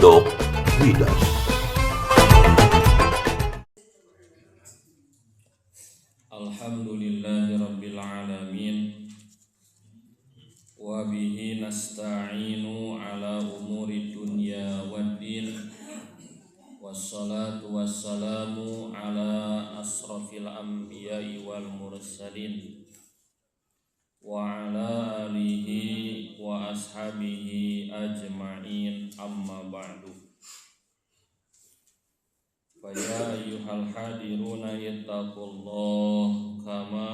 Talk with us. Alhamdulillahi rabbil alamin wa bihi nasta'inu ala umuri dunya waddin. Wassalatu wassalamu ala asrafil anbiya'i wal mursalin wa ala alihi wa ashabihi ajma'in, amma ba'du. Fa ya ayyuhal hadiruna ittaqullah kama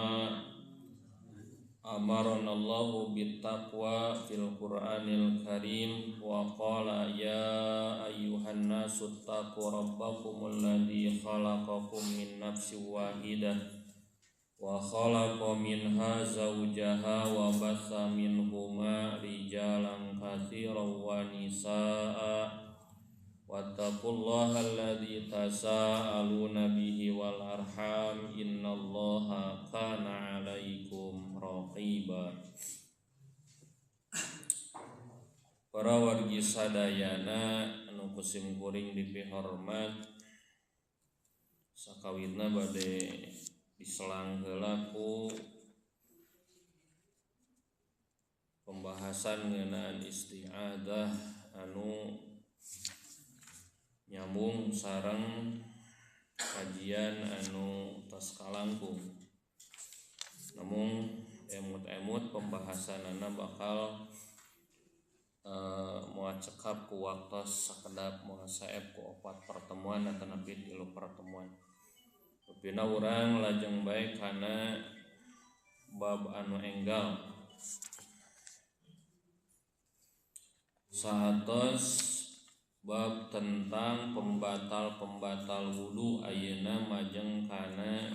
amarana Allahu bittaqwa fil Qur'anil Karim wa qala ya ayyuhan nasu taqu rabbakumul ladzi khalaqakum min nafsin wahidah wa khalaqa minha zawjaha wa batha minhuma rijalan katsiran wa nisaa. Wattaqullaha alladzi tasaaluna bihi wal arham innallaha kana 'alaikum raqiba. Para wargi sadayana anu kusim kuring dipihormat, sakawitna bade diselang heula ku pembahasan ngeunaan isti'adzah anu nyambung sareng kajian anu tos kalangkung. Namun emut-emut pembahasanana bakal moal cekap ku waktos sakedap, moal saep ku opat pertemuan atanapi 3 pertemuan. Rupina urang lajeng bae kana bab anu enggal. Sahatos bab tentang pembatal-pembatal wudu, ayeuna majeng kana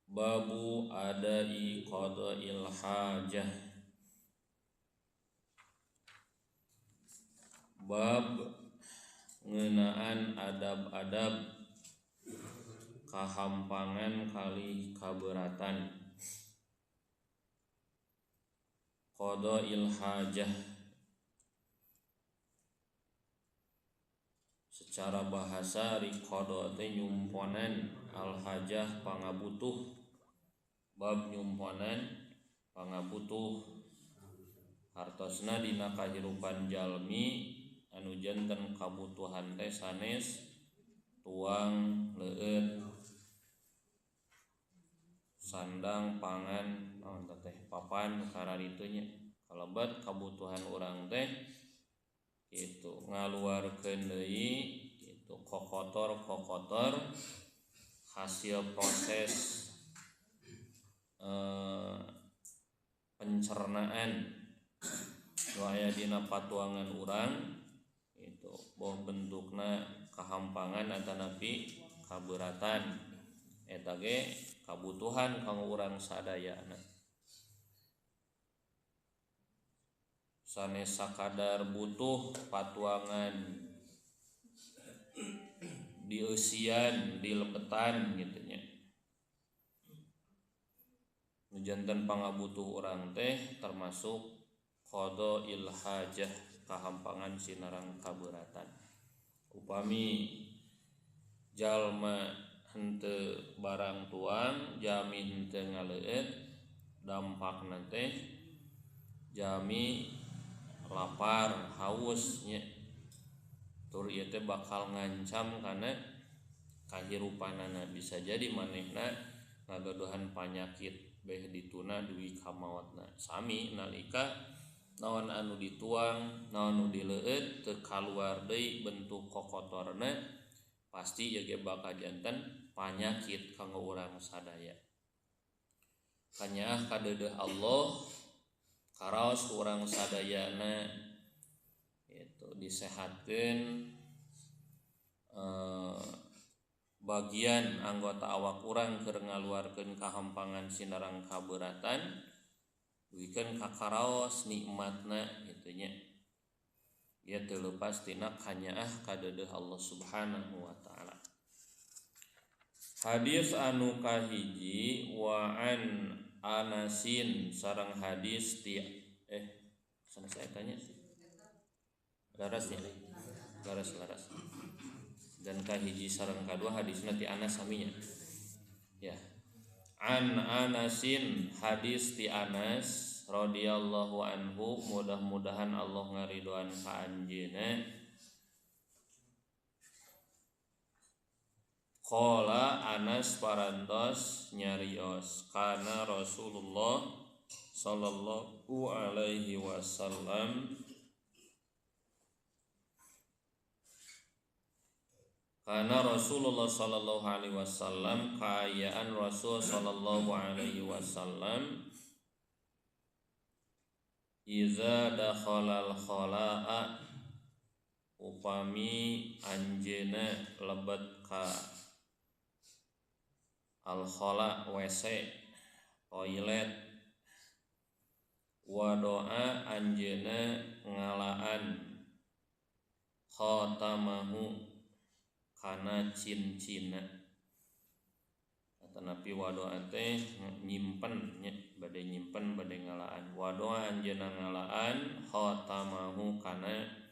babu adai qada'il hajah. Bab ngeunaan adab-adab kahampangan kalih kaberatan. Qada'il hajah secara bahasa riqada teh nyumponan, al-hajah pangabutuh. Bab nyumponan pangabutuh hartosna dina kahirupan jalmi anu janten kabutuhan teh sanes tuang leueut, sandang, pangan, naon teh papan kararitu nya. Kalebet kabutuhan urang teh itu ngaluarkeun deui itu kokotor-kokotor hasil proses pencernaan nu aya dina patuangan urang itu boh bentukna kahampangan atanapi kaberatan, eta ge kabutuhan kanggo urang sadayana. Sanes sakadar butuh patuangan dieusian, dilepetan gitu nya. Nu janten pangabutuh urang teh termasuk qada'il hajah, kahampangan sinarang kaberatan. Upami jalma henteu barang tuang, jami henteu ngaleueut, dampakna teh jami lapar, haus nya. Tur ieu teh bakal ngancam kana kahirupanana, bisa jadi manehna ngagaduhan panyakit beh dituna duwi ka maotna. Sami nalika naon anu dituang, naon anu dileueut teu kaluar deui bentuk kokotorna, pasti ieu ge bakal janten panyakit kanggo urang sadaya. Kanyaah kadeudeuh Allah karaos urang sadayana itu disehatkeun bagian anggota awak urang keur ngaluarkeun kahampangan sinarang kaberatan, dugikeun ka karaos nikmatna kitu nya. Ieu teu leupas tina kanyaah kadeudeuh Allah Subhanahu wa taala. Hadis anu kahiji wa an Anasin sareng hadis ti sanes saya tanya Larasnya laras-laras dan kahiji sareng kadua hadisna ti Anas saminya ya. An Anasin hadis ti Anas radhiyallahu anhu mudah-mudahan Allah ngaridoan ka anjeunna. Qala Anas parantos nyarios kana Rasulullah sallallahu alaihi wasallam kana Rasulullah sallallahu alaihi wasallam kaayaan Rasul sallallahu alaihi wasallam iza dakhalal khala'a upami anjeuna lebet ka al khala WC toilet wa doa anjeuna ngalaan khatamahu kana cincina atanapi wadoa teh nyimpen nya bade nyimpen bade ngalaan wadoa anjeunna ngalaan khatamahu kana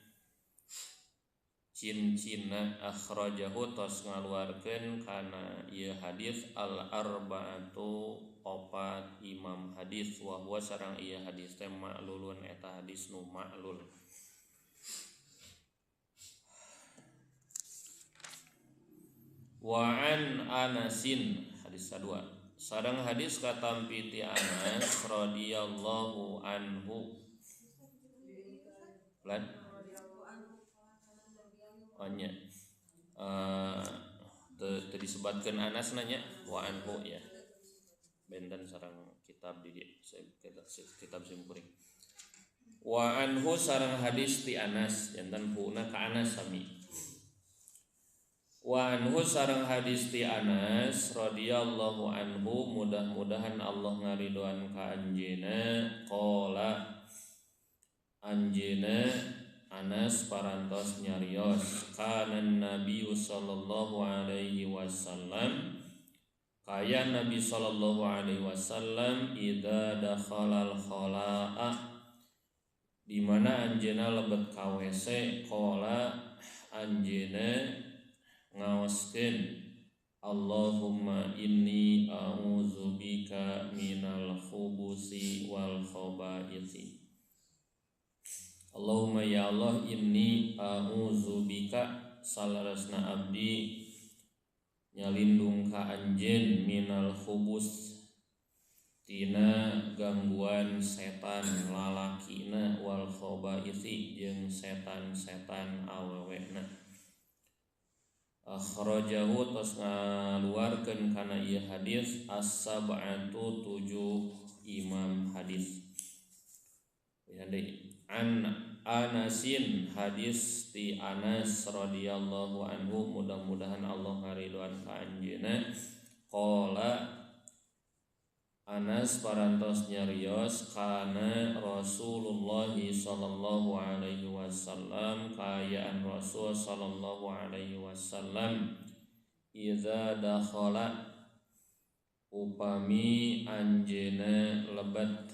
cincina akhrajahu tos ngaluarkeun kana ieu hadis al arba'atu opat imam hadis wa huwa sareng ieu hadis teh ma'lulun eta hadis nu ma'lul. Wa an Anasin hadis kedua sareng hadis katampi ti Anas radhiyallahu anhu lan nya teu disebatkeun Anas nanya wa anhu ya benten sareng kitab di dieu kitab simkuring wa anhu sareng hadis ti Anas janten huna ka Anas sami. Wa anhu sareng hadis ti Anas radhiyallahu anhu mudah-mudahan Allah ngaridoan ka anjeunna qala anjeunna Anas parantos nyarios kana Nabi sallallahu alaihi wasallam kaya Nabi sallallahu alaihi wasallam idza dakhalal khala'a di mana anjeunna lebet ka WC qala anjeunna ngaoskeun Allahumma inni a'udzubika minal khubusi wal khaba'isi. Allahumma ya Allah inni a'udzubika salarasna abdi nyalindung ka anjeun minal khubus tina gangguan setan lalakina wal khaba'isi jeung setan-setan awewena. Akhrajahu tos ngaluarkeun kana ieu hadis as-sab'atu 7 imam hadis. Ya deui an Anasin hadis ti Anas radhiyallahu anhu mudah-mudahan Allah ngaridoan ka anjeunna qala Anas parantos nyarios kana Rasulullah sallallahu alaihi wasallam kaayaan Rasul sallallahu alaihi wasallam iza dakhala upami anjeunna lebet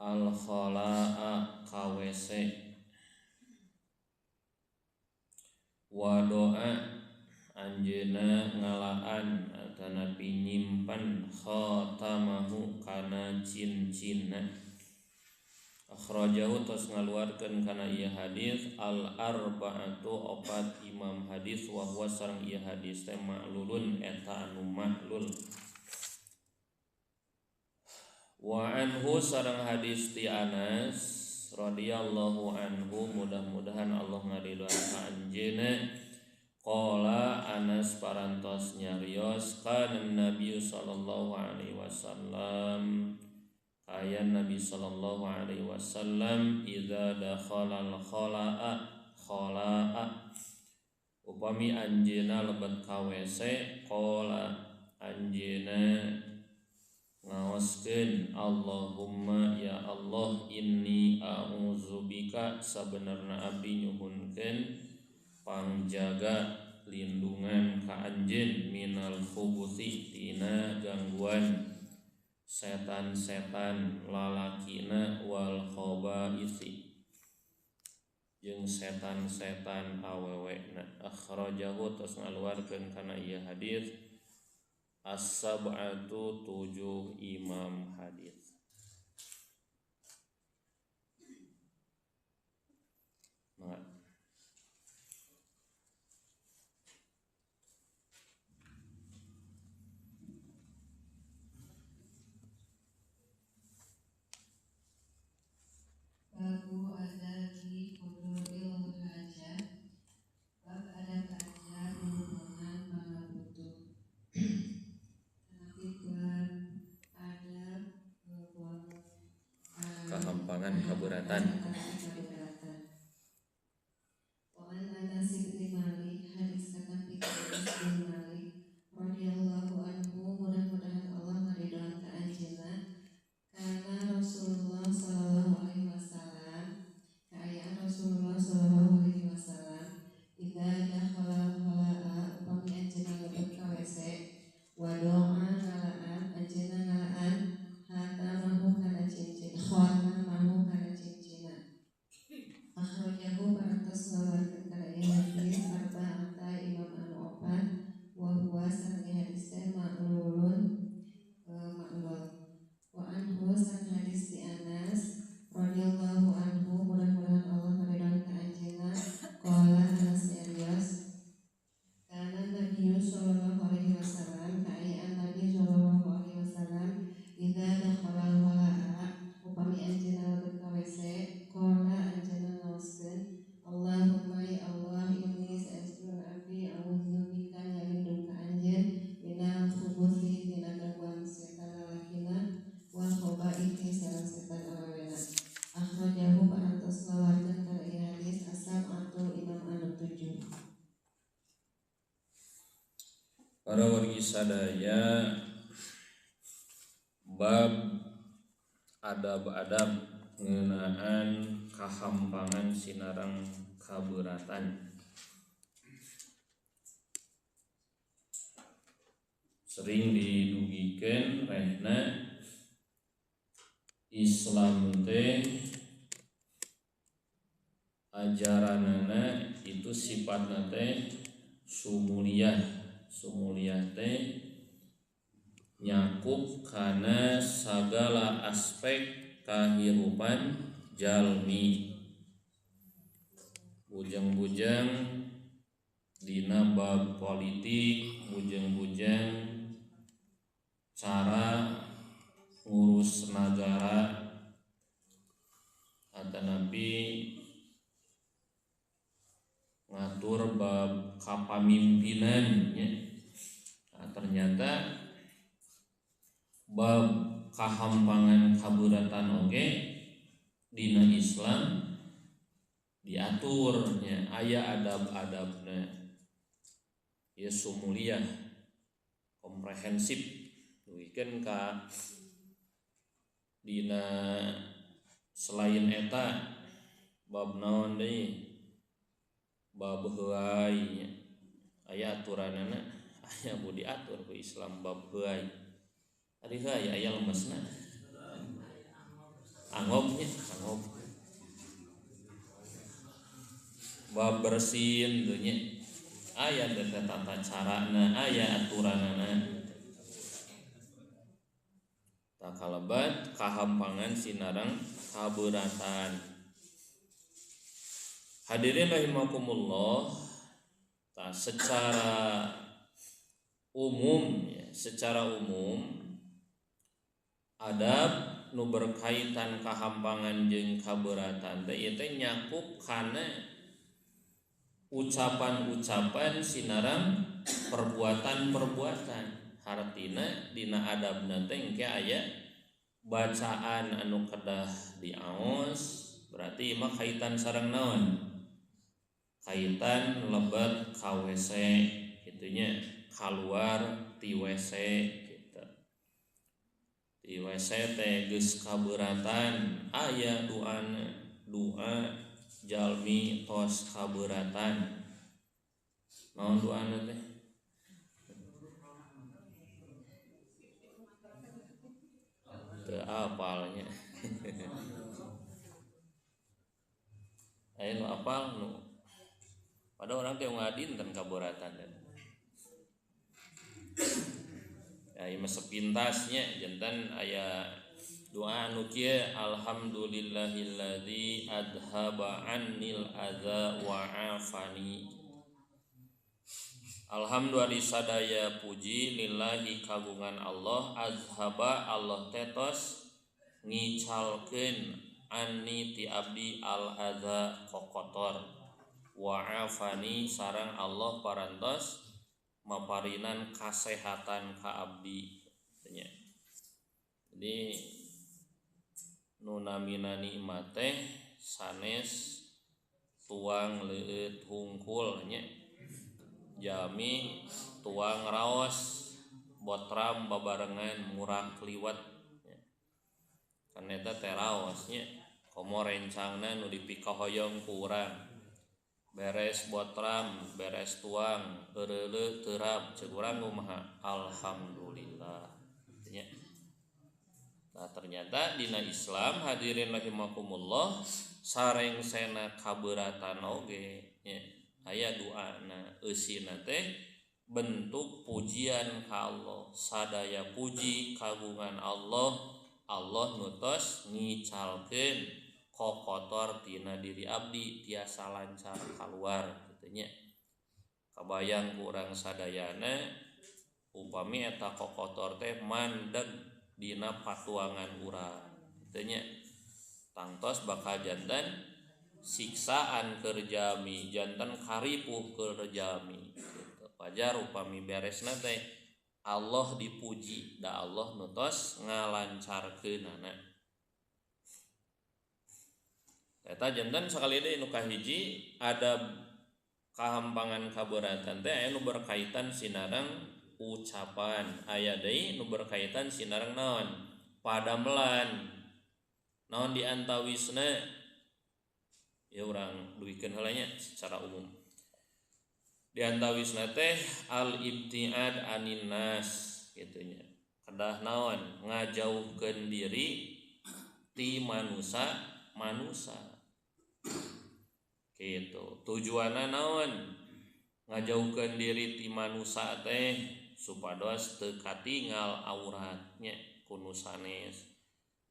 al khala'a ka WC wa doa anjeunna ngalaan atanapi nyimpen khatamahu kana cincinna. Akhrajahu tos ngaluarkeun kana ieu hadis al arba'atu opat imam hadis wa huwa sareng ieu hadis teh ma'lulun eta anu ma'lul. Wa anhu sareng hadis ti Anas radhiyallahu anhu mudah-mudahan Allah ngaridoan ka anjeunna qala Anas parantos nyarios kana Nabi sallallahu alaihi wasallam kaya Nabi sallallahu alaihi wasallam idza dakhalal khala'a khala'a upami anjeunna lebet ka WC qala anjeunna ngaoskeun Allahumma ya Allah inni a'udzubika sabenerna abdi nyuhunkeun pangjaga lindungan ka anjeun minal khubuthi tina gangguan setan-setan lalakina wal khaba'isi jeung setan-setan awewena. Akhrajahu tos ngaluarkeun kana ieu hadis as-sab'atu 7 imam hadis. Nah. Babu adabi quduril hajah, bab adab-adab hubungan pangabutuh. Tapi bab adab kahampangan kaberatan. Wa an Anas bin Malik, hadis katampi Anas bin Malik radhiyallahu anhu, mudah-mudahan Allah ngaridhoan ka anjeunna. Karena Rasulullah sallallahu alaihi wasallam, kaayaan Rasulullah sallallahu alaihi wasallam, idza dakhala khala'a, upami anjeunna lebet ka WC, wa doa ngalaan anjeunna ngalaan khatamahu kana cincin, khatamahu kana cincinna. Akhrajahu parantos ngaluarkeun kana ieu hadis arba'ata imam anu opat, wa huwa sareng hadis teh ma'lulun ma'lul. Wa anhu sang hadis di Anas radhiyallahu anhu, mudah-mudahan Allah meridhoi ka anjeunna, qala Anas nyarios, kana Nabi sallallahu alaihi wasallam, kaayaan Nabi sallallahu alaihi wasallam, idza dakhala al-khala'a, upami anjeunna lebet ka WC, qala anjeunna ngaoskeun, Allahumma ya Allah, inni saestuna abdi a'udzu bika nyalindung ka anjeun minal khubuthi tina gangguan setan lalakina wal khabaithi sareng setan awewena. Akhrajahu parantos ngaluarkeun kana ieu hadis as-sab'atu imam anu 7. Para wargi sadaya, bab adab-adab ngeunaan kahampangan sinareng kaberatan. Sering didugikeun rehna Islam teh ajaranana itu sifatna teh sumuliyah. Sumuliyah teh nyakup kana sagala aspek kahirupan jalmi. Bujang-bujang dina bab politik, bujang-bujang cara ngurus nagara, atanapi ngatur bab kapamimpinan nya. Nah, ternyata bab kahampangan kaberatan oge dina Islam diatur nya, aya adab-adabna. Ya sumuliyah komprehensif dugikeun ka dina selain eta bab naon deui, bab heuay aya aturanana, aya bu diatur ku Islam bab heuay. Ari heuay aya lemesna angob nya, angob bab bersin teu nya, aya teh tata carana, aya aturanana. Kalebat kahampangan sinareng kaberatan. Hadirin rahimakumullah, secara umum ya, secara umum adab nu berkaitan kahampangan jeung kaberatan teh ieu teh nyakup kana ucapan-ucapan sinareng perbuatan-perbuatan. Hartina dina adabna teh engke aya bacaan anu kedah diaos, berarti mah kaitan sareng naon? Kaitan lebet ka WC kitu nya, kaluar ti WC kitu. Ti WC teh geus kaberatan, aya doana, doa jalmi tos kaberatan. Naon doana teh? Teu apalnya. Aya nu apal nu pada orang teh ngadinten kaboratan teh. Ya ieu mah sepintasnya janten aya doa nu kieu alhamdulillahilladzi adhaba annil adza wa afani. Alhamdulillah sadaya puji lillahi kagungan Allah azhaba Allah tetos ngicalkeun anni ti abdi al adza kokotor wa afani sareng Allah parantos maparinan kasehatan ka abdi nya. Jadi nu namina nikmat teh sanes tuang leueut hungkul nya, jami tuang raos botram babarengan murah kliwat nya. Kan eta teh raos nya, komo rencangna nu dipikahoyong ku urang beres botram beres tuang eureuleu terap ceuk urang kumaha alhamdulillah nya. Nah ternyata dina Islam hadirin rahimakumullah sarengsena kaberatan oge nya aya doana eusina teh bentuk pujian ka Allah sadaya puji kagungan Allah Allah nutos ngicalkeun kokotor tina diri abdi tiasa lancar kaluar kitu nya. Kabayang ku urang sadayana upami eta kokotor teh mandeg dina patuangan urang kitu nya, tangtos bakal janten siksaan keur jami, janten karipuh keur jami kitu. Wajar upami beresna teh Allah dipuji da Allah nutos ngalancarkeunana. Eta janten sakali deui nu kahiji adab kahampangan kaberatan teh aya nu berkaitan sinareng ucapan, aya deui nu berkaitan sinareng naon padamelan. Naon di antawisna ya urang duikeun heula nya secara umum. Di antawisna teh al ibtiad anin nas kitu nya. Kedah naon ngajauhkeun diri ti manusa manusa gitu. Tujuanna naon ngajauhkeun diri ti manusa teh supados teu katingal auratnya ku nu sanes.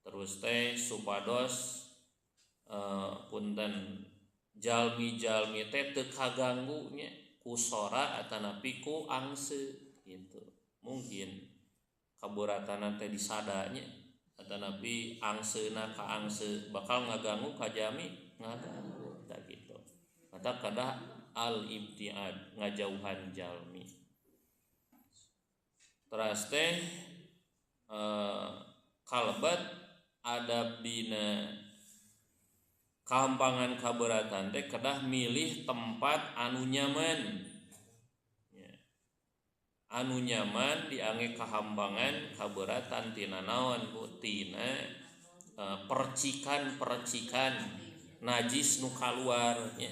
Terus teh supados punten jalmi-jalmi teh teu kaganggu nya ku sora atanapi ku angse gitu. Mungkin kaburatana teh disadanya atanapi angseuna ka angse bakal ngaganggu ka jami ngaganggu tah gitu. Mata kadah al ibtiad ngajauhan jalmi. Teras teh kalebet adab dina kahampangan kaberatan teh kedah milih tempat anu nyaman. Ya. Anu nyaman diange kahampangan kaberatan tina naon bu tina percikan-percikan najis nu kaluar nya.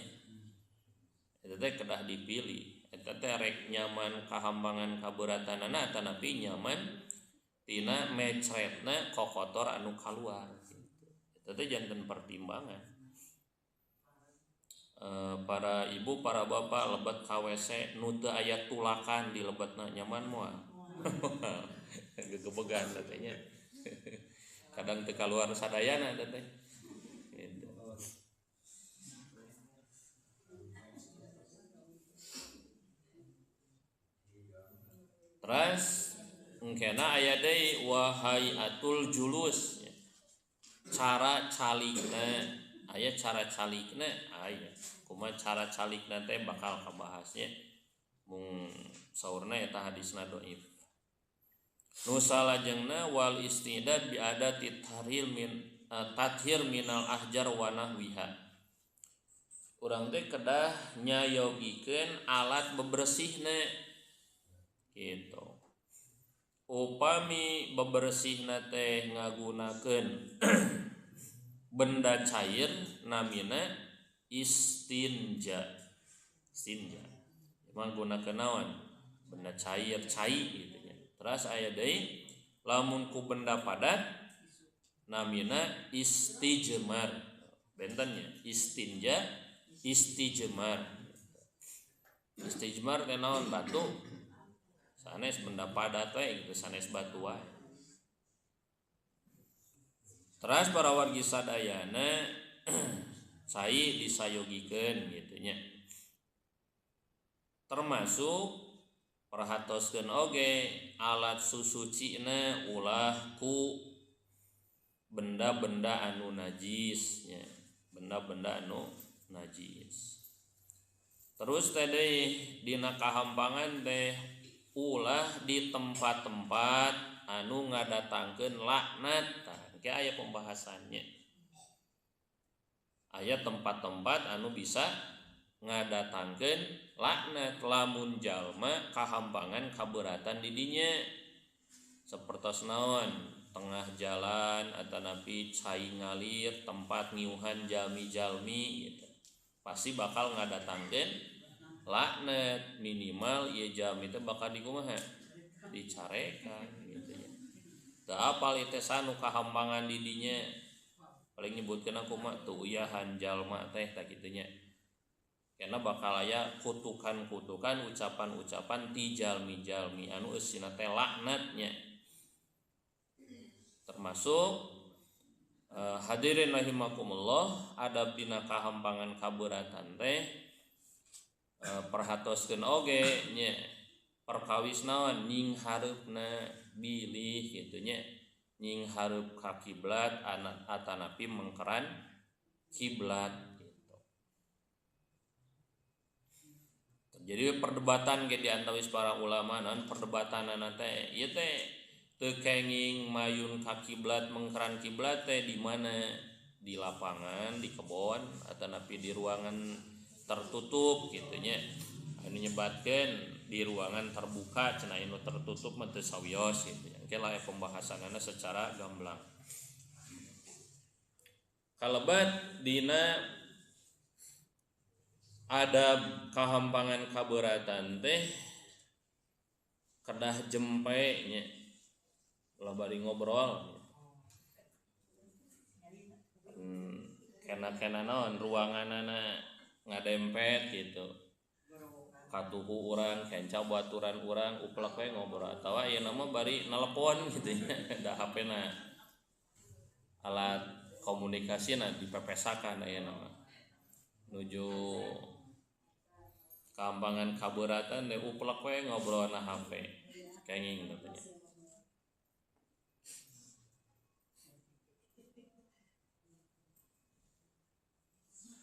Eta teh kedah dipilih. Eta teh rek nyaman kahampangan kaberatanana atanapi nyaman tina mecretna kokotor anu kaluar gitu. Eta teh janten pertimbangan. Para ibu, para bapak lebet ka WC nu teu aya tulakan di lebetna nyaman moal. Gegebegan teh nya. Kadang teu kaluar sadayana teh teh. Gitu. Terus engkena aya deui wahai atul julus, cara calikna aya cara calikna aya kumaha cara calikna teh bakal kabahasnya mung saurna eta hadisna dhaif. Nu salajengna wal istidad bi adati tarhil min tathir minal ahjar wa nahwiha. Urang teh kedah nyayogikeun alat bebersihna gitu. Upami bebersihna teh ngagunakeun benda cair namina istinja. Istinja. Emang gunakeun naon? Benda cair, cai gitu nya. Terus aya deui lamun ku benda padat namina istijmar. Bentennya istinja, Istijmar. Istijmar teh naon batu? Sanes benda padat we gitu, sanes batu wae. Teras para wargi sadayana cai disayogikeun gitu nya. Termasuk perhatoskeun oge alat susucina ulah ku benda-benda anu najis nya, benda-benda anu najis. Terus teh deui dina kahampangan teh ulah di tempat-tempat anu ngadatangkeun laknat. Tah engke aya pembahasannya. Aya tempat-tempat anu bisa ngadatangkeun laknat lamun jalma kahampangan kaberatan di dinya. Sapertos naon? Tengah jalan atanapi cai ngalir, tempat ngiuhan jalmi-jalmi gitu. Pasti bakal ngadatangkeun laknat, minimal ieu jalmi teh bakal dikumaha? Dicarekan gitu ya. Teu apal ieu teh sanu kahampangan di dinya. Paling nyebutkeun aku mah teu uyahan jalma teh tah kitu nya. Karena bakal aya kutukan-kutukan, ucapan-ucapan ti jalmi-jalmi anu eusina teh laknatnya. Termasuk hadirin rahimakumullah, adab dina kahampangan kaberatan teh perhatoskeun oge nya perkawis naon nying hareupna bilih kitu nya, nying hareup ka kiblat atanapi mengkeran kiblat gitu. Terjadi perdebatan ge di antawis para ulama naon perdebatanana teh ieu teh teu kenging mayun ka kiblat mengkeran kiblat teh di mana? Di lapangan, di kebon atanapi di ruangan tertutup gitu nya. Anu nyebatkeun di ruangan terbuka cenah anu tertutup mah teu sawios gitu. Engke lah pembahasanana secara gamblang. Kalebat dina adab kahampangan kaberatan teh kedah jempe nya. Ulah bari ngobrol. Kena-kena naon ruanganana ngadempet gitu. Katuhu urang, kenca baturan urang, uplek we ngobrol atawa ieu nama bari nelepon gitu nya. Da HP-na alat komunikasina dipepesakan aya nama. Nuju kambangan kaberatan teh uplek we ngobrolna HP. Kenging teh nya.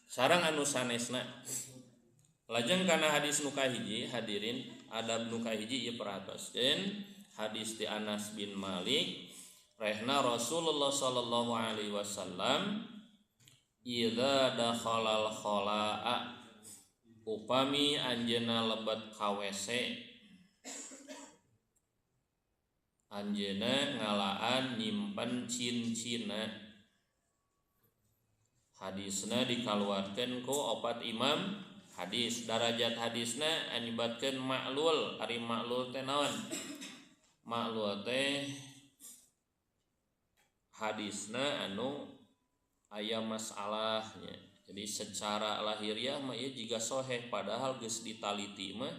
Sareng anu sanesna. Lajeng kana hadis nu kahiji hadirin, adab nu kahiji ieu perhatoskeun hadis ti Anas bin Malik rehna Rasulullah sallallahu alaihi wasallam idza dakhalal khalaa upami anjeunna lebet ka WC anjeunna ngalaan nyimpen cincina. Hadisna dikaluarkeun ku opat imam hadis. Darajat hadisna anyebatkeun ma'lul. Ari ma'lul teh naon? Ma'lul teh hadisna anu aya masalahnya. Jadi secara lahiriah mah ieu jiga soheh padahal geus ditaliti mah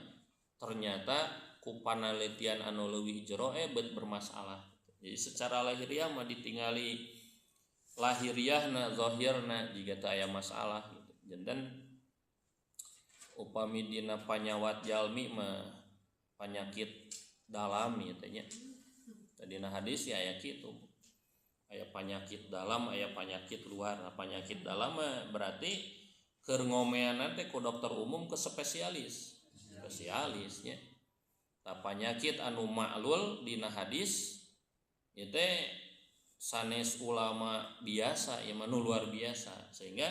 ternyata ku panalitian anu leuwih jero bet bermasalah. Jadi secara lahiriah mah ditingali lahiriahna zahirna jiga teu aya masalah gitu. Janten upami dina panyawat jalmi mah panyakit dalam ieu teh nya. Dina hadis ya aya kitu. Aya panyakit dalam, aya panyakit luar. Nah, panyakit dalam mah berarti keur ngomeanna teh ku dokter umum ke spesialis. Spesialis nya. Tah panyakit anu ma'lul dina hadis ieu teh sanes ulama biasa ieu mah nu luar biasa sehingga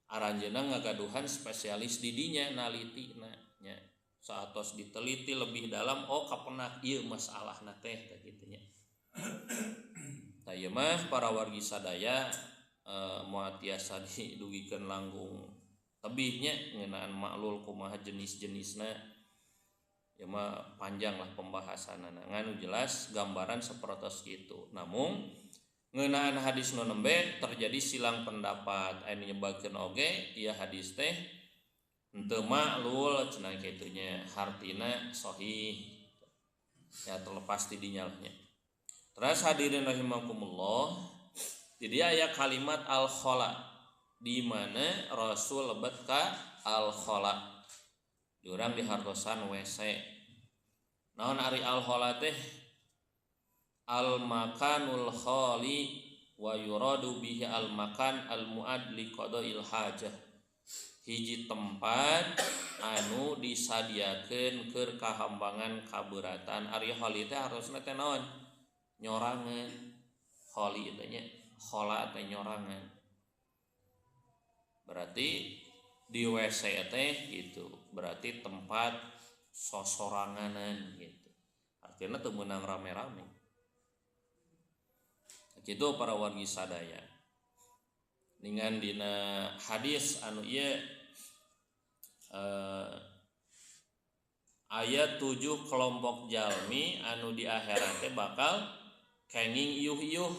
aranjeunna ngagaduhan spesialis di dinya nalitina nya. Saatos diteliti lebih dalam oh kapenak ieu masalahna teh tah kitu nya. Tah ieu mah para wargi sadaya moal tiasa didugikeun langkung tebih nya ngeunaan maklul kumaha jenis-jenisna. Ieu mah panjang lah pembahasanana. Ngan jelas gambaran sapertos kitu. Namun Ngeunaan hadis nu nembe terjadi silang pendapat anu nyebatkeun oge ieu hadis teh henteu ma'lul cenah kitu nya hartina sahih ya terlepas ti dinya nya. Terus hadirin rahimakumullah, jadi aya kalimat al-khala di mana Rasul lebet ka al-khala. Diurang dihartosan WC. Naon ari al-khala teh? Al-makanul khali wa yuradu bihi al-makan al-mu'ad li qada'il hajah. Hiji tempat anu disadiakeun keur kahambangan kaberatan. Ari khali teh harosna teh naon? Nyorangan. Khali teh nya, khala teh nyorangan. Berarti di WC teh gitu, berarti tempat sosoranganan gitu. Artinya teu meunang rame-rame. Gitu para wargi sadaya. Ningan dina hadis anu ieu aya 7 kelompok jalmi anu di akhirat teh bakal kenging iuh-iuh,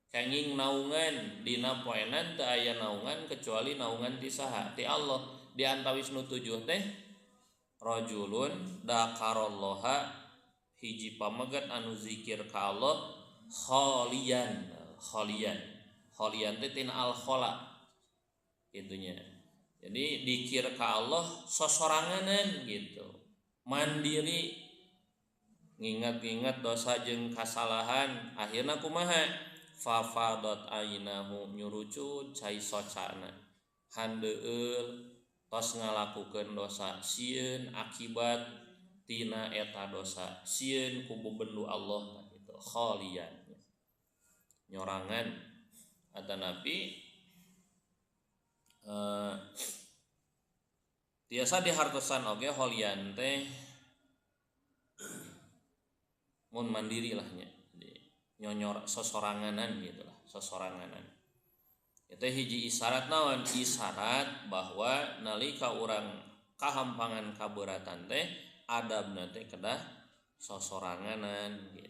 kenging naungan dina poenan teu aya naungan kecuali naungan ti saha? Ti Allah. Di antawis nu 7 teh rajulun dzakarallaha, hiji pamegat anu zikir ka Allah khalian, khalian. Khalian teh tina al-khala gitunya. Jadi dikir ka Allah sosoranganan gitu. Mandiri, ngingat-ngingat dosa jeung kasalahan, akhirna kumaha? Fafadat ainahu, nyurucut cai socana. Handeueul tos ngalakukeun dosa, sieun akibat tina eta dosa, sieun ku bebendu Allah gitu. Khalian, nyorangan. Atanapi tiasa dihartosan oge khalian teh mun mandiri lah nya, nyonyor sosoranganan gitulah, sosoranganan. Itu hiji isyarat naon? Isyarat bahwa nalika urang kahampangan kaberatan teh adabna teh kedah sosoranganan gitu.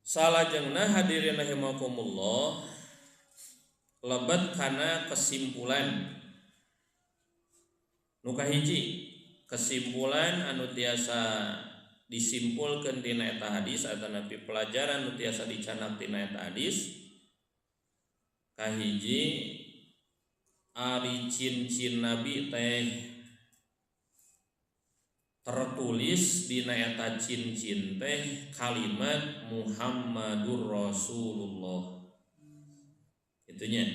Salajengna hadirin rahimakumullah, lebet kana kesimpulan. Nu kahiji, kesimpulan anu tiasa disimpulkeun tina eta hadis atanapi pelajaran nu tiasa dicanak tina eta hadis. Kahiji, ari cincin Nabi teh tertulis dina eta cincin teh kalimat Muhammadur Rasulullah. Itunya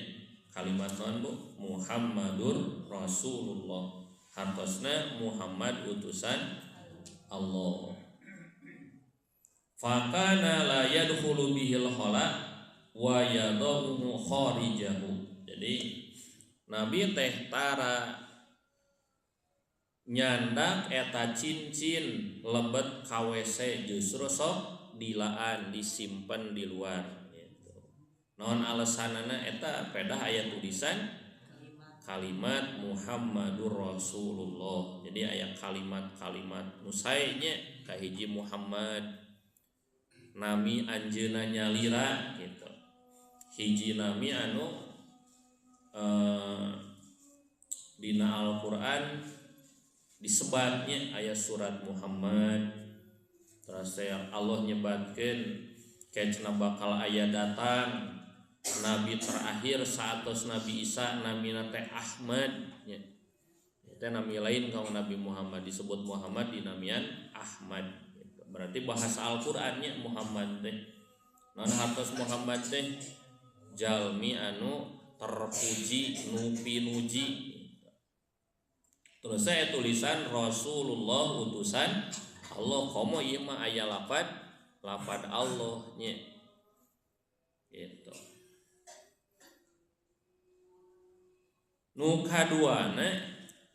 kalimat naon Bu? Muhammadur Rasulullah. Hartosna Muhammad utusan Allah. Fakana la yadkhulu bihil khala wa yadahu kharijahu. Jadi Nabi teh tara nyandak eta cincin lebet ka WC, justru sok dilaan disimpen di luar gitu. Naon alesanana eta pedah aya tulisan kalimat Muhammadur Rasulullah. Jadi aya kalimat-kalimat nu sae nya, kahiji Muhammad nami anjeunna nyalira gitu. Hiji nami anu dina Al-Qur'an disebatnya ayat surat Muhammad. Terus Allah nyebatkeun kecna bakal aya datang nabi terakhir saatos Nabi Isa, namina teh Ahmad nya. Teh nami lain kalau Nabi Muhammad disebut Muhammad dinamian Ahmad. Berarti bahasa Al-Qur'annya Muhammad teh. Naon hartos Muhammad teh? Jalmi anu terpuji nu pinuji. Terus saya tulisan Rasulullah utusan Allah, komo ieu mah aya lafad lafad Allah nya. Gitu. Nu kaduana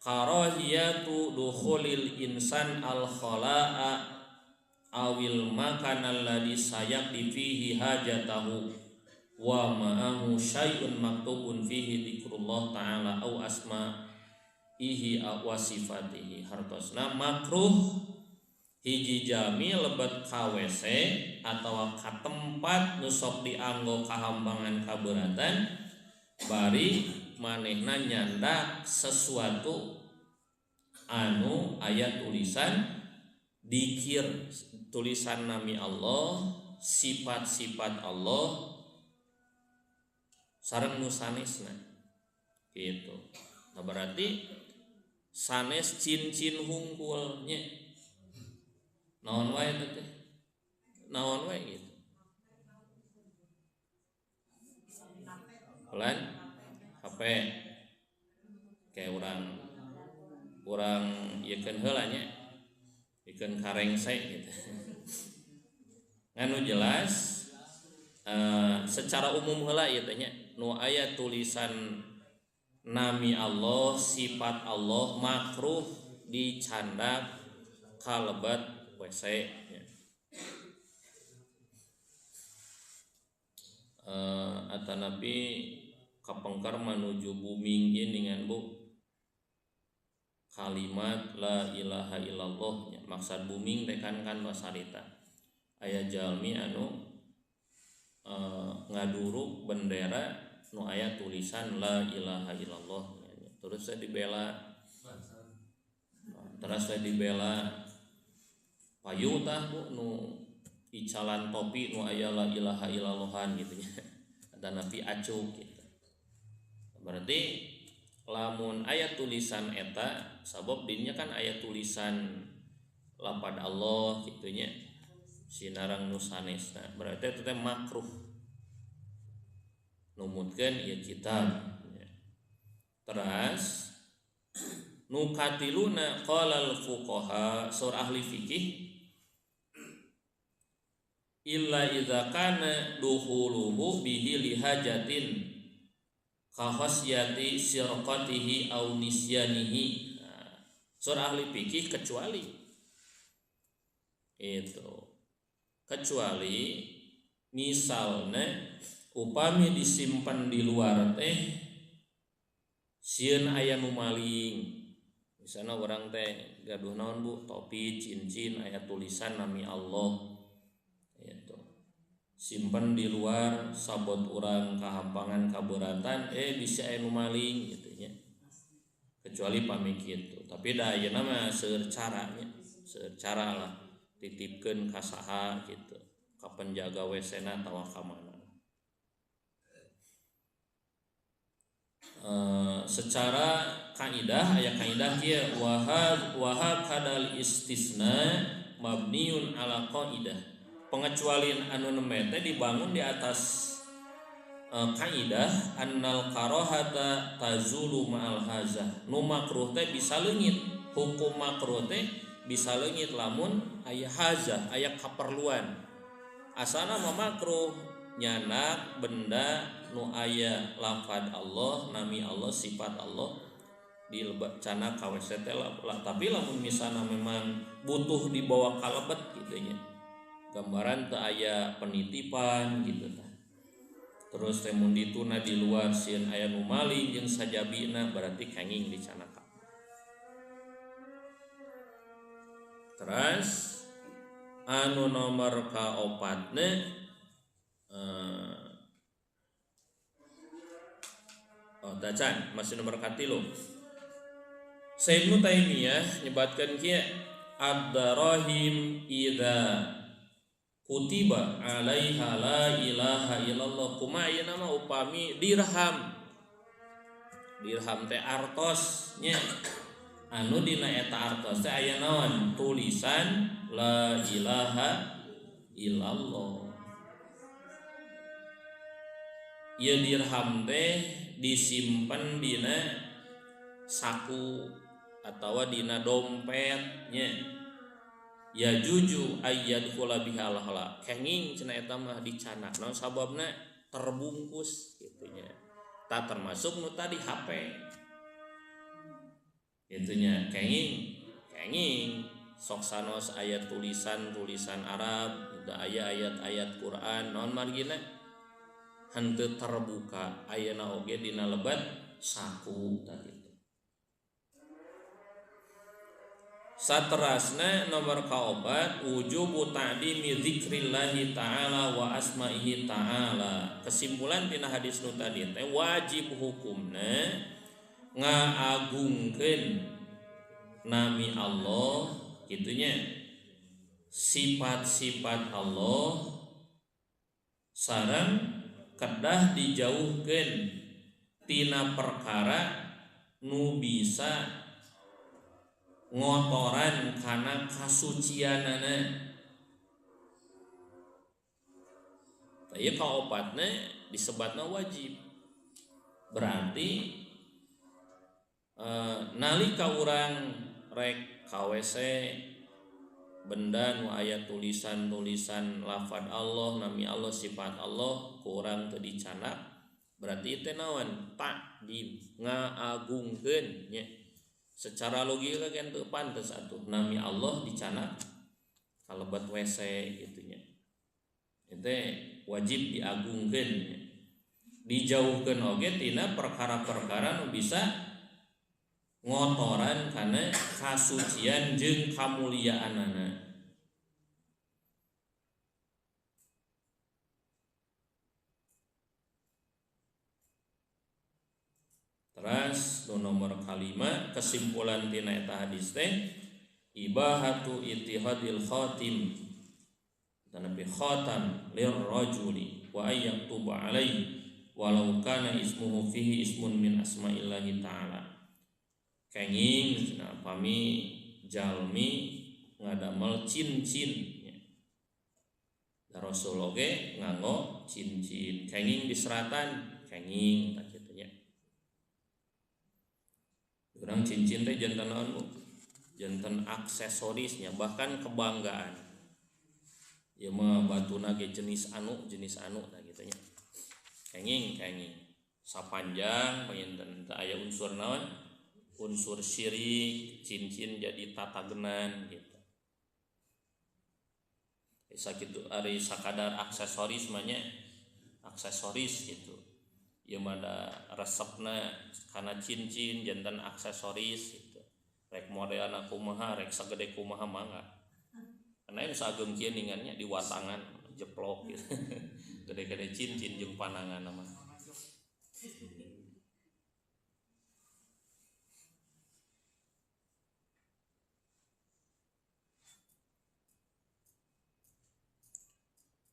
karahiyatu dukhulil insan al khalaa awil makan alladhi sayaqdi fihi hajatahu wa ma'ahu syai'un maktubun fihi dzikrullah ta'ala au asma ihi wa sifatihi hartosna makruh hiji jami lebet ka WC atawa ka tempat nu sok dianggo kahampangan kaberatan bari manehna nyandak sesuatu anu aya tulisan dikir, tulisan nami Allah, sifat-sifat Allah sareng nu sanesna gitu. Nah berarti sanes cincin hungkul nya naon wae teh, naon wae gitu. Pelan HP kayak orang ieu heula nya, ikeun karengse gitu. Nganu jelas secara umum heula ieu teh nya nu aya tulisan nami Allah, sifat Allah makruh dicandak kalebet WC nya. Atanapi kapengker manuju booming ieu ningan Bu kalimat la ilaha illallah nya. Maksad booming teh kan wasarita aya jalmi anu ngaduruk bendera nu aya tulisan la ilaha illallah nya. Terus saya dibela, terus saya dibela payu tah Bu nu icalan topi nu aya la ilaha illallahan gitu nya. Atanapi acuk gitu. Berarti lamun aya tulisan eta sabab dinya kan aya tulisan lapad Allah gitu nya sinarang nu sanesna berarti eta teh makruh numutkeun ieu kitab. Teras nu katiluna qalal fuqaha saur ahli fikih illa idza kana dukhuluhu bihi lihajatin khasyati sirqatihi au nisyanihi. Nah, saur ahli fikih kecuali itu, kecuali misalnya upami disimpan di luar teh sieun aya nu maling. Misalnya orang teh gaduh naon Bu, topi, cincin aya tulisan nami Allah itu simpen di luar sabot urang kahampangan kaberatan bisa aya nu maling gitu nya. Kecuali pami kitu. Tapi da ayeuna mah seueur caranya, seueur cara lah titipkeun ka saha gitu, ka penjaga WC-na atawa ka mana. Secara kaidah aya kaidah kieu wa kadal istisna mabniun ala qaidah. Pengecualian anu nembe teh dibangun di atas kaidah annal karahata tazulu ma'al hazah. Nu makruh teh bisa leungit, hukum makruh teh bisa leungit lamun aya hazah, aya kaperluan. Asana mah makruh nyanak benda nu aya lafad Allah, nami Allah, sifat Allah di cana ka WC teh lah. Tapi lamun misalna memang butuh dibawa ka lebet kitu nya. Gambaran teu aya penitipan gitu tah. Terus teh mun dituna di luar sieun aya nu maling jeung sajabina berarti kenging dicanaka. Terus anu nomor kaopatna tacan masih nomor katilu. Sayyidnu Taimiyah nyebatkeun kieu ad-darahim idza kutiba alaiha la ilaha illallah. Kumaha ayeuna mah upami dirham, dirham teh artos nya, anu dina eta artos teh aya naon tulisan la ilaha illallah. Ieu dirham teh disimpen dina saku atawa dina dompet nya. Ya juju ayyad khula biha la kenging cenah eta mah dicanak naon sababna terbungkus kitu nya. Tak termasuk nu tadi HP kitu nya, kenging kenging sok sanos aya tulisan-tulisan Arab, aya ayat-ayat Quran naon margina henteu terbuka ayeuna oge dina lebat saku tah kitu. Saterasna nomor kaopat wujubu ta'dimi dzikrillahi ta'ala wa asma'ihi ta'ala. Kesimpulan tina hadis nu tadi teh wajib hukumna ngaagungkeun nami Allah kitunya, sifat-sifat Allah sareng kedah dijauhkeun tina perkara nu bisa ngotoran kana kasucianana. Tah kaopatna disebatna wajib. Berarti nalika urang rek ka WC benda nu aya tulisan-tulisan lafad Allah, nami Allah, sifat Allah ku urang teu dicanak, berarti teh naon? Takdim, ngaagungkeun nya. Secara logika kan teu pantes atuh nami Allah dicanak kalebet WC gitu nya. Itu wajib diagungkeun nya. Dijauhkeun oge tina perkara-perkara nu bisa ngotoran kana kasucian jeung kamuliaanana. Terus nu nomor kalima kesimpulan tina eta hadis teh ibahatu ittihadil khatim tanabi khatam lirrajuli wa ayyaktuba alaihi walau kana ismuhu fihi ismun min asma'illahi ta'ala. Kenging cenah pami jalmi ngadamel cincin nya. Da Rasul oge nganggo cincin, kenging diseratan, kenging tah kitu nya. Urang cincin teh janten naon Bu? Janten aksesorisnya, bahkan kebanggaan. Ieu mah batuna ge jenis anu tah kitu nya. Kenging kenging. Sapanjang panginten teu aya unsur naon? Unsur syirik, cincin jadi tatagenan gitu. Sakitu ari sakadar aksesoris mah nya, aksesoris gitu. Ieu mah da resepna kana cincin janten aksesoris gitu. Rek modelna kumaha, rek sagede kumaha mangga. Karena ini sageung kieu ningannya di watangan jeplok gitu. Gede-gede cincin jeung panangan mah.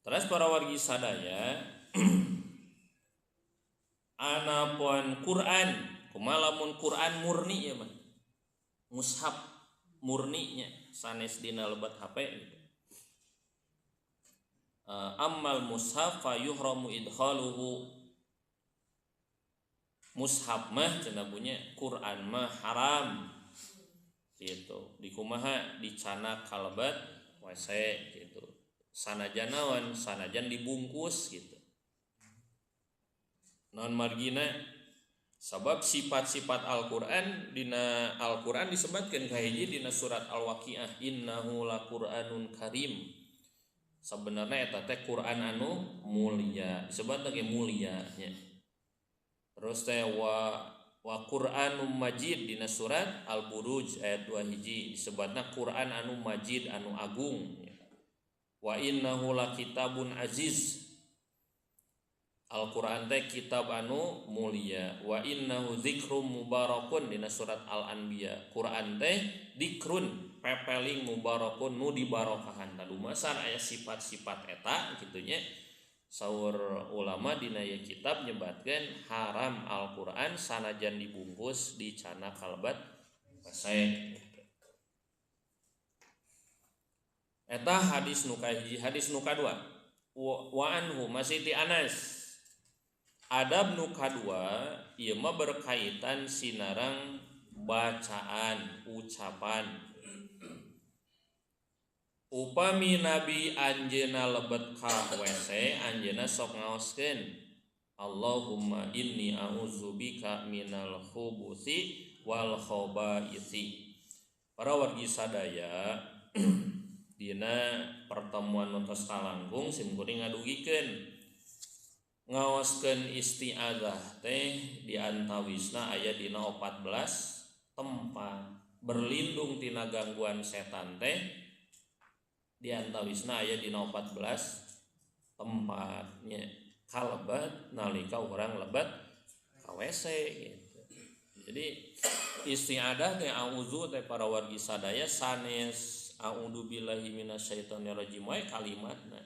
Terus para wargi sadaya anapun Quran, kumaha lamun Quran murni ya mah. Mushaf murninya sanes dina lebat HP gitu. Ammal mushaf fa yuhramu idkhaluhu. Mushaf mah cenah punya Quran mah haram gitu. Dikumaha dicanak kalebat WC gitu. Sanajan naon, sanajan dibungkus gitu. Non margina sabab sifat-sifat Al-Qur'an dina Al-Qur'an disebutkeun kahiji dina surat Al-Waqiah innahu laqur'anun karim. Sebenarnya eta teh Qur'an anu mulia, disebut lagi mulia nya. Terus teh wa Qur'anum Majid dina surat Al-Buruj ayat 2 hiji disebutna Qur'an anu majid anu agung nya. Wa innahu lakitabun aziz. Al-Qur'an teh kitab anu mulia. Wa innahu dzikrum mubarakun dina surat Al-Anbiya. Qur'an teh dikrun pepeling mubarakun nu dibarokahan. Tah dumasar aya sifat-sifat eta kitu nya. Saur ulama dina ieu kitab nyebatkeun haram Al-Qur'an sanajan dibungkus dicana kalebat pesek. Eta hadis nu kahiji, hadis nu kadua. Wa anhu masih ti Anas. Adab nu kadua ieu mah berkaitan sinarang bacaan, ucapan. Upami Nabi anjeunna lebet ka WC, anjeunna sok ngaoskeun Allahumma inni a'udzubika minal khubuthi wal khabaithi. Para wargi sadaya dina pertemuan nu tos kalangkung sim kuring ngadugikeun ngaoskeun isti'adzah teh di antawisna aya dina 14 tempat. Berlindung tina gangguan setan teh di antawisna aya dina 14 tempatnya kalebat nalika urang lebat ka WC gitu. Jadi isti'adah teh auzu teh para wargi sadaya sanes a'udzubillahi minasyaitonirrajim wae kalimatna.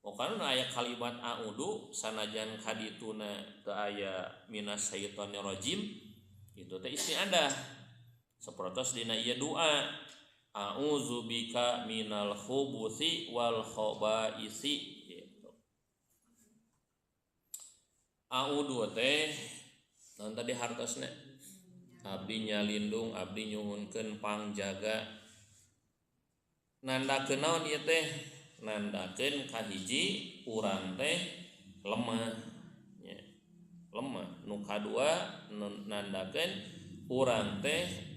Pokona aya kalimat a'udzu sanajan kadituna teu aya minasyaitonirrajim itu teh isti'adah. Sapertos dina ieu doa a'udzubika minal khubuthi wal khabaisi gitu. A'udzu teh naon tadi hartosna? Abdi nyalindung, abdi nyuhunkeun pangjaga. Nandakeun naon ieu teh? Nandakeun kahiji urang teh lemah nya. Lemah. Nu kadua nandakeun urang teh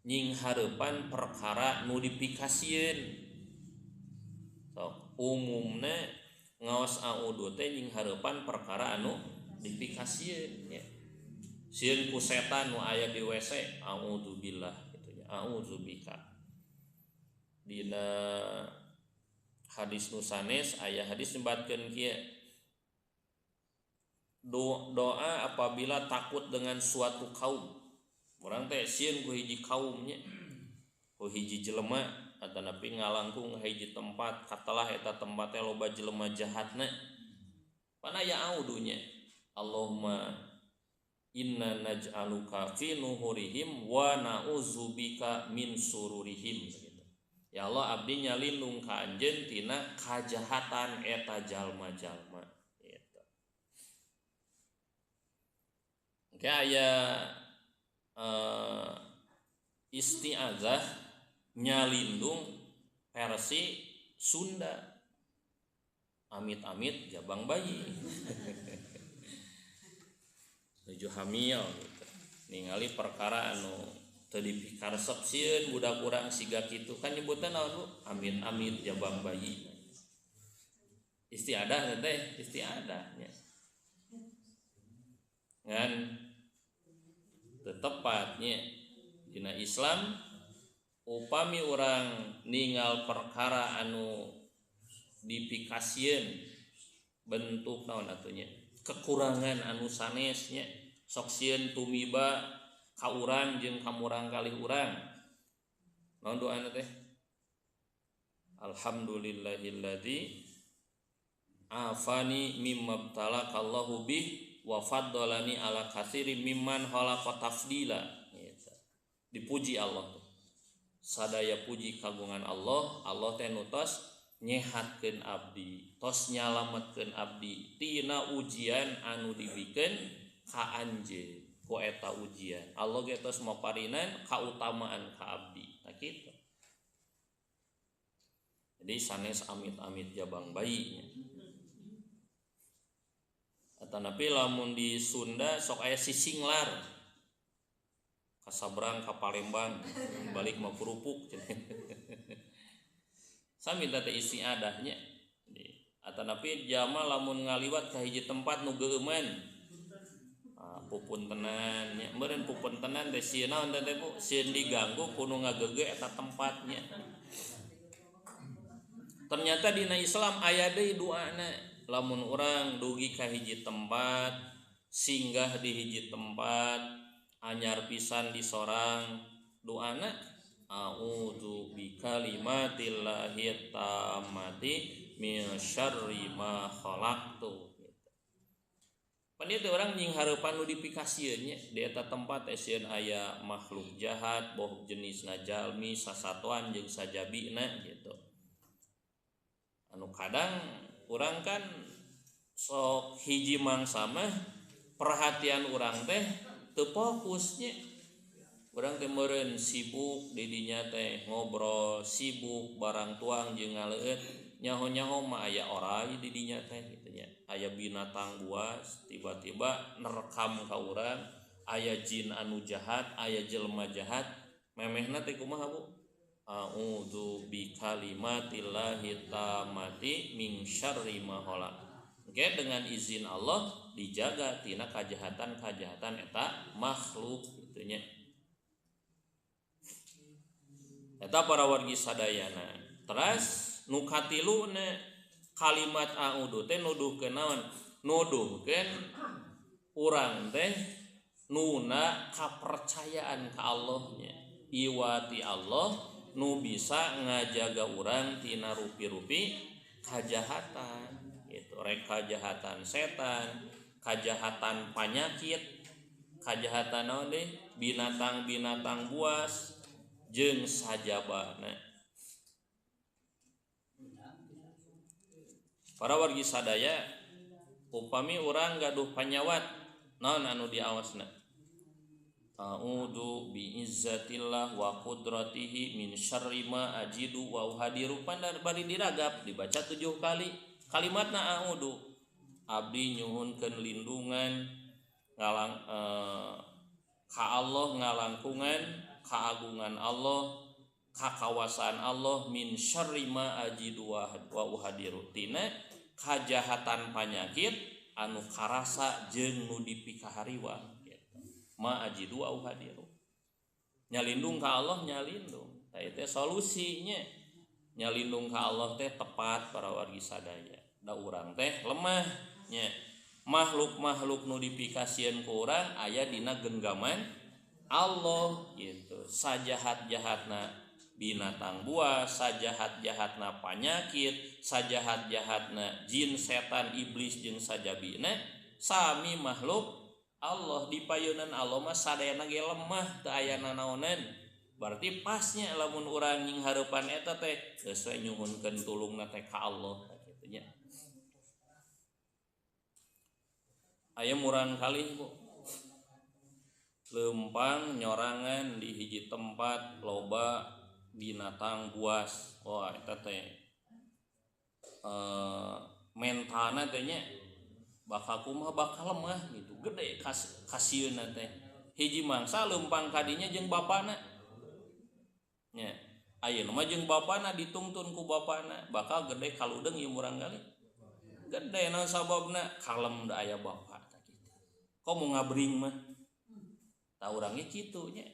nying hareupan perkara nu dipikasieun. Sok umumna ngaos a'udzu teh nying hareupan perkara anu dipikasieun nya. Sieun ku setan nu aya di WC, a'udzubillah kitu nya, a'udzubika. Dina hadis nu sanes aya hadis nyebatkeun kieu. Doa apabila takut dengan suatu kaum. Urang teh sieun ku hiji kaum nya, ku hiji jelema atanapi ngalangkung hiji tempat katelah eta tempat teh loba jelema jahatna. Pan aya audunya. Allahumma inna naj'aluka fi nuhurihim wa na'udzubika min sururihim gitu. Ya Allah abdi nyalindung ka anjeun tina kajahatan eta jalma-jalma gitu. Oke aya isti'azah nyalindung versi Sunda. Amit-amit jabang bayi. Nuju hamil gitu. Ningali perkara anu teu dipikaresep sieun budak urang siga kitu kan nyebutan naon Bu? Amit-amit jabang bayi. Istiadah teh, istiadah nya. Ngan tepatnya dina Islam upami urang ningal perkara anu dipikasieun bentuk naon atunya kekurangan anu sanesnya sok sieun tumiba ka urang jeung ka murang kalih urang naon doana teh alhamdulillahilladzi afani mimma btalakallahu bih wa faddalani ala katsiri mimman khalaqa tafdila gitu. Dipuji Allah tuh. Sadaya puji kagungan Allah, Allah teh nu tos nyehatkeun abdi, tos nyalametkeun abdi tina ujian anu dibikeun ka anjeun ku eta ujian. Allah ge tos maparinan kautamaan ka abdi. Tah kitu. Jadi sanes amit-amit jabang bayi nya. Atanapi lamun di Sunda sok aya sisinglar ka Sabrang ka Palembang balik mah kerupuk. Sami teh istiadahnya. Atanapi jama lamun ngaliwat ka hiji tempat nu geueuman. Pupuntenan nya meureun pupuntenan teh sieun naon teh Bu? Sieun diganggu ku nu ngagege eta tempatnya. Ternyata dina Islam aya deui doana. Lamun urang dugi ka hiji tempat, singgah di hiji tempat, anyar pisan di sorang, doana a'udzu bikalimatillahi tammati min syarri ma khalaqtu. Pan ieu teh urang nying hareupan nu dipikasieun nya di eta tempat teh sieun aya makhluk jahat, boh jenisna jalmi, sasatoan jeung sajabina gitu. Anu kadang urang kan sok hiji mangsa mah perhatian urang teh teu fokusnya. Urang teh meureun sibuk di dinya teh ngobrol, sibuk barang tuang jeung ngaleueut, nyaho-nyaho mah aya orai di dinya teh kitu nya. Aya binatang buas tiba-tiba nerekam ka urang, aya jin anu jahat, aya jelema jahat, memehna teh kumaha Bu? A'udzu bikalimatillahi tammati min syarri ma khalaq. Oke, dengan izin Allah dijaga tina kajahatan-kajahatan eta makhluk gitu nya. Eta para wargi sadayana. Teras nu katiluna kalimat a'udzu teh nuduhkeun naon? Nuduhkeun urang teh nuna kapercayaan ka Allahnya. Iwati Allah nu bisa ngajaga urang tina rupi-rupi kajahatan gitu. Rek kajahatan setan, kajahatan panyakit, kajahatan naon deui? Binatang-binatang buas jeung sajabana. Para wargi sadaya, upami urang gaduh panyawat naon anu diawasna? A'udzu biizzatillah wa qudratihi min syarri ma ajidu wa uhadiru. Pandar bari diragap dibaca 7 kali kalimatna a'udzu. Abdi nyuhunkeun lindungan ngalang ka Allah, ngalangkungan kaagungan Allah, kakawasaan Allah, min syarri ma ajidu wa uhadiru, tina kajahatan panyakit anu karasa jeung nu dipikahariwa. Ma ajidu wa uhadiru. Nyalindung ka Allah, nyalindung. Tah ieu teh solusinya. Nyalindung ka Allah teh tepat para wargi sadaya. Da urang teh lemah nya. Makhluk-makhluk nu dipikasieun ku urang aya dina genggaman Allah gitu. Sajahat-jahatna binatang buas, sajahat-jahatna panyakit, sajahat-jahatna jin, setan, iblis jeung sajabina, sami makhluk Allah. Di payunan Allah mah sadayana ge lemah, teu aya nanaonan. Berarti pasnya lamun urang nying hareupan eta teh geus we nyuhunkeun tulungna teh ka Allah kitu nya. Aya murang kali Bu, leumpang nyorangan di hiji tempat loba binatang buas. Wah eta teh mentalna teh nya bakal kumaha, bakal lemah gitu, gede kasieunna teh. Hiji mangsa leumpang kadinya jeung bapana nya, ayeuna mah jeung bapana ditungtun ku bapana, bakal gede kaludeng ieu murang kali gede. Naon sababna? Kalem da aya bapa tah kitu. Komo ngabring mah tah urang ge kitu nya,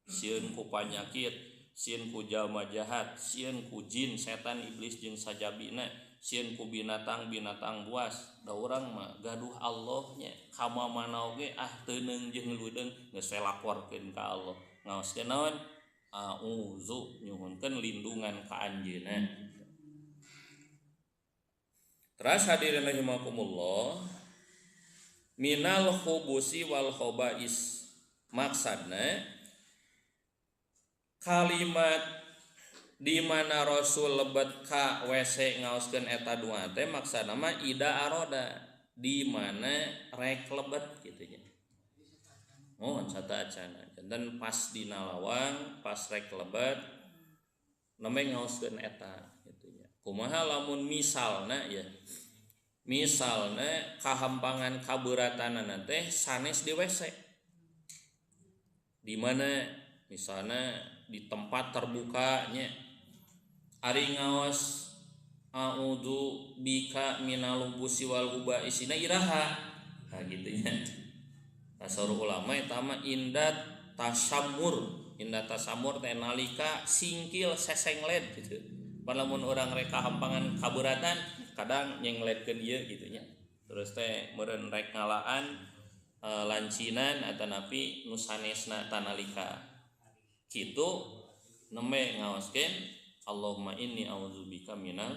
sieun ku panyakit, sieun ku jalma jahat, sieun ku jin, setan, iblis jeung sajabina, sieun ku binatang-binatang buas. Da urang mah gaduh Allahnya, ka mana oge ah teuneung jeung ludeung geus we laporkeun ka Allah. Ngaoskeun naon? A'udzu, nyuhunkeun lindungan ka anjeunna. Teras hadirin rahimakumullah, minal khubusi wal khobais, maksadna kalimat di mana Rasul lebet ka WC ngaoskeun eta dua teh maksana mah ida aroda, di mana rek lebet kitu nya. Oh, sata acana. Janten pas dina lawang, pas rek lebet nembe ngaoskeun eta kitu nya. Kumaha lamun misalna ya? Misalna kahampangan kaberatanana teh sanes di WC. Di mana misalna di tempat terbuka nya. Ari ngaos a'udzu bika minal hubusi wal hubaisina iraha. Nah gitu nya. Tasawuf ulama eta mah indat tasammur. Indat tasammur teh nalika singkil sesenglet gitu. Lamun urang rek kahampangan kaberatan kadang nyengletkeun ieu gitu nya. Terus teh meureun rek ngalaan lancinan atanapi nu sanesna tanalika kitu nembe ngaoskeun Allahumma inni a'udzubika minal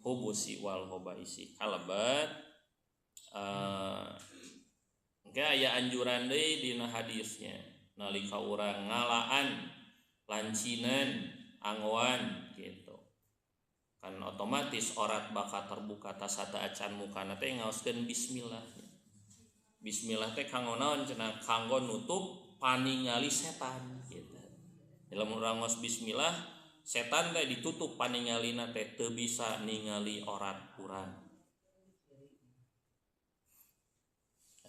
hubusi wal khabaisi. Kalebat engke aya anjuran deui dina hadisnya nalika urang ngalaan lancinan anggoan gitu kan otomatis orat bakal terbuka tasata acan mukana teh ngaoskeun bismillah. Bismillah teh kanggo naon cenah? Kanggo nutup paningali setan gitu. Lamun urang ngaos bismillah, setan teh ditutup paningalina teh teu bisa ningali orat urang.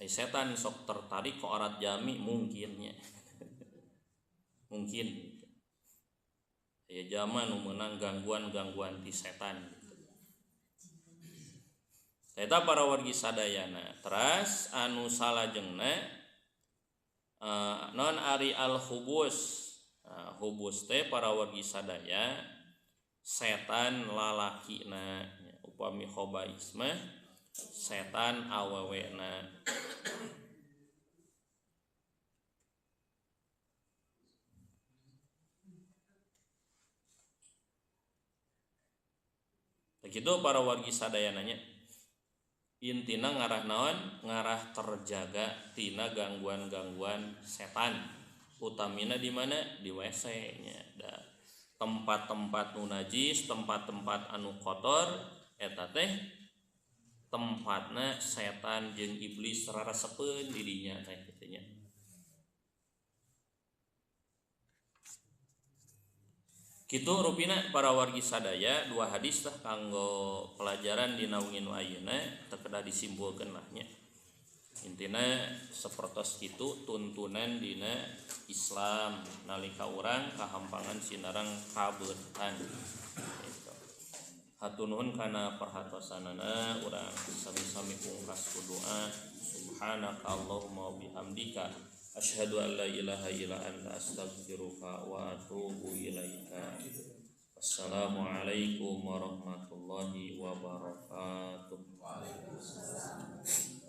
Ai setan sok tertarik ke orat jami mungkinnya. Mungkin. Aya zaman nu meunang gangguan-gangguan ti setan gitu. Eta para wargi sadayana. Teras anu salajengna non ari al-khubus. Hubus teh para wargi sadaya setan lalakina, upami khobais mah setan awewena. Begitu para wargi sadaya nanya. Intina ngarah naon? Ngarah terjaga tina gangguan-gangguan setan. Utamina di mana? Di WC nya. Da tempat-tempat nu najis, tempat-tempat anu kotor eta teh tempatna setan jeung iblis rarasepeun di dinya teh kitu nya. Kitu rupina para wargi sadaya dua hadis tah kanggo pelajaran dina wengi nu ayeuna teu kedah disimpulkeun lah nya. Intina sapertos kitu tuntunan dina Islam nalika urang kahampangan sinarang kabeureutan. Gitu. Hatur nuhun kana perhatosanana urang sami-sami pungkas ku doa. Subhanaka Allahumma wa bihamdika asyhadu an la ilaha illa anta astaghfiruka wa atubu ilaika. Wassalamualaikum warahmatullahi wabarakatuh. Waalaikumsalam.